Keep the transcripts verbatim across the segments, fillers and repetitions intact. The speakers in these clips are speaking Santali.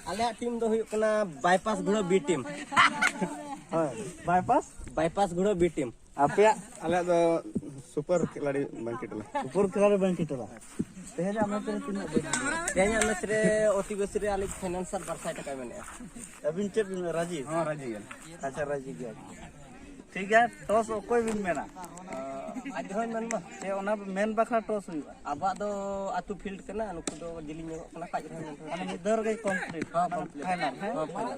ᱟᱞᱮᱭᱟᱜ ᱴᱤᱢ ᱫᱚ ᱦᱩᱭᱩᱜ ᱠᱟᱱᱟ ᱵᱟᱭᱯᱟᱥ ᱜᱷᱩᱲᱟᱹ ᱵᱤ ᱴᱤᱢ᱾ ᱦᱳᱭ, ᱵᱟᱭᱯᱟᱥ? Bypass ᱜᱷᱩᱲᱟᱹ B team. ᱟᱯᱮᱭᱟᱜ? ᱟᱞᱮᱭᱟᱜ ᱫᱚ ᱥᱩᱯᱟᱨ ᱠᱷᱤᱞᱟᱲᱤ ᱵᱟᱝᱠᱤ ᱴᱚᱞᱟ᱾ ᱥᱩᱯᱟᱨ ᱠᱷᱤᱞᱟᱲᱤ ᱵᱟᱝᱠᱤ ᱴᱚᱞᱟ᱾ ᱛᱮᱦᱮᱧᱟᱜ ᱢᱮᱪ ᱨᱮ ᱛᱤᱱᱟᱹᱜ ᱵᱟᱹᱲᱛᱤ? ᱛᱮᱦᱮᱧᱟᱜ ᱢᱮᱪ ᱨᱮ ᱚᱛᱤ ᱵᱮᱥᱤ ᱨᱮ ᱟᱹᱞᱤᱧ ᱯᱷᱟᱭᱱᱟᱱᱥᱟᱨ ᱵᱟᱨ ᱥᱟᱭ ᱴᱟᱠᱟᱭ ᱢᱮᱱᱮᱜᱼᱟ᱾ ᱟᱹᱵᱤᱱ ᱪᱮᱫ ᱵᱤᱱ ᱢᱮᱱᱟ, ᱨᱟᱡᱤ? ᱦᱚᱸ, ᱨᱟᱡᱤ ᱜᱮ᱾ ᱟᱪᱪᱷᱟ, ᱨᱟᱡᱤ ᱜᱮ᱾ ᱴᱷᱤᱠ ᱜᱮᱭᱟ, ᱴᱚᱥ ᱚᱠᱚᱭ ᱵᱤᱱ ᱢᱮᱱᱟ? ᱟᱡ ᱦᱚᱸᱭ ᱢᱮᱱ ᱢᱟ᱾ ᱥᱮ ᱚᱱᱟ ᱢᱮᱱ ᱵᱟᱠᱷᱨᱟ ᱴᱚᱥ ᱦᱩᱭᱩᱜᱼᱟ? ᱟᱵᱚᱣᱟᱜ ᱫᱚ ᱟᱹᱛᱩ ᱯᱷᱤᱞᱰ ᱠᱟᱱᱟ, ᱱᱩᱠᱩ ᱫᱚ ᱡᱮᱞᱮᱧ ᱧᱚᱜᱚᱜ ᱠᱟᱱᱟ, ᱠᱟᱡ ᱨᱮᱦᱚᱸ ᱢᱮᱱ ᱢᱟᱱᱮ ᱢᱤᱫ ᱫᱷᱟᱣ ᱨᱮᱜᱮ ᱠᱚᱢᱯᱞᱤᱴ? ᱦᱚᱸ, ᱠᱚᱢᱯᱞᱤᱴ᱾ ᱯᱷᱟᱭᱱᱟᱞ, ᱦᱮᱸ? ᱦᱚᱸ, ᱯᱷᱟᱭᱱᱟᱞ᱾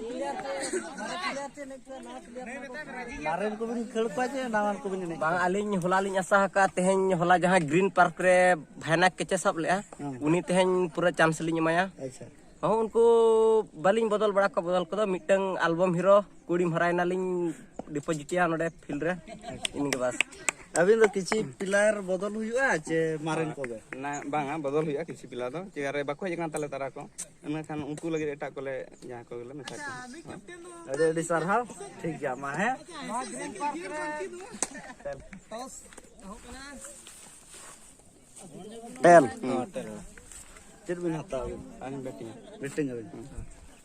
ᱢᱟᱨᱮᱱ ᱠᱚᱵᱤᱱ ᱠᱷᱟᱹᱲ ᱠᱚᱣᱟ ᱪᱮ ᱱᱟᱣᱟᱱ ᱠᱚᱵᱤᱱ ᱮᱱᱮᱡ ᱵᱟᱝ, ᱠᱚᱣᱟ? ᱟᱹᱞᱤᱧ ᱦᱚᱞᱟ ᱞᱤᱧ ᱟᱥᱟ ᱟᱠᱟᱫ, ᱛᱮᱦᱮᱧ ᱦᱚᱞᱟ ᱡᱟᱦᱟᱸ ᱜᱨᱤᱱ ᱯᱟᱨᱠ ᱨᱮ ᱵᱷᱟᱭᱱᱟᱠ ᱠᱮᱪ ᱮ ᱥᱟᱵ ᱞᱮᱜᱼᱟ, ᱦᱮᱸ᱾ ᱩᱱᱤ ᱛᱮᱦᱮᱧ ᱯᱩᱨᱟᱹ ᱪᱟᱱᱥ ᱞᱤᱧ ᱮᱢᱟᱭᱟ᱾ ᱟᱪᱪᱷᱟ᱾ ᱦᱚᱸ, ᱩᱱᱠᱩ ᱵᱟᱹᱞᱤᱧ ᱵᱚᱫᱚᱞ ᱵᱟᱲᱟ ᱠᱚᱣᱟ, ᱵᱚᱫᱚᱞ ᱠᱚᱫᱚ ᱢᱤᱫᱴᱟᱝ ᱟᱞᱵᱚᱢ ᱦᱤᱨᱳ ᱠᱩᱲᱤ ᱢᱟᱨᱟᱭᱱᱟ ᱞᱤᱧ ᱰᱤᱯᱚᱡᱤᱴᱮᱭᱟ ᱱᱚᱰᱮ ᱯᱷᱤᱞᱰ ᱨᱮ, ᱤᱱᱟᱹᱜᱮ ᱵᱟᱥ᱾ ᱟᱹᱵᱤᱱ ᱫᱚ ᱠᱤᱪᱷᱤ ᱯᱞᱮᱭᱟᱨ ᱵᱚᱫᱚᱞ ᱦᱩᱭᱩᱜᱼᱟ ᱪᱮ ᱢᱟᱨᱮᱱ ᱠᱚᱜᱮ? ᱱᱟ, ᱵᱟᱝᱟ, ᱵᱚᱫᱚᱞ ᱦᱩᱭᱩᱜᱼᱟ ᱠᱤᱪᱷᱩ ᱯᱞᱮᱭᱟᱨ ᱫᱚ, ᱪᱮᱫᱟᱜ ᱨᱮ ᱵᱟᱠᱚ ᱦᱮᱡ ᱟᱠᱟᱱ ᱛᱟᱞᱮ ᱛᱟᱨᱟ ᱠᱚ, ᱢᱮᱱᱠᱷᱟᱱ ᱩᱱᱠᱩ ᱞᱟᱹᱜᱤᱫ ᱮᱴᱟᱜ ᱠᱚᱞᱮ ᱡᱟᱦᱟᱸ ᱠᱚᱜᱮᱞᱮ ᱢᱮᱥᱟ ᱠᱚᱣᱟ᱾ ᱟᱹᱰᱤ ᱟᱹᱰᱤ ᱥᱟᱨᱦᱟᱣ᱾ ᱴᱷᱤᱠ ᱜᱮᱭᱟ, ᱢᱟ ᱦᱮᱸ᱾ ᱴᱮᱞ᱾ ᱪᱮᱫ ᱵᱤᱱ ᱦᱟᱛᱟᱣᱟ ᱟᱹᱵᱤᱱ? ᱟᱹᱞᱤᱧ ᱵᱮᱴᱤᱝ᱾ ᱵᱮᱴᱤᱝ ᱟᱹᱵᱤᱱ?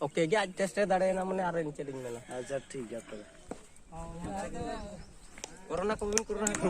ᱳᱠᱮ ᱜᱮ, ᱟᱡ ᱪᱮᱥᱴᱟᱭ ᱫᱟᱲᱮᱭᱮᱱᱟ ᱢᱟᱱᱮ ᱟᱨ ᱪᱮᱫ ᱤᱧ ᱢᱮᱱᱟ᱾ ᱟᱪᱪᱷᱟ, ᱴᱷᱤᱠ ᱜᱮᱭᱟ ᱛᱚᱵᱮ᱾ ᱠᱚᱨᱳᱱᱟ ᱠᱚᱵᱤᱱ ᱠᱚᱨᱳᱱᱟ ᱠᱚ᱾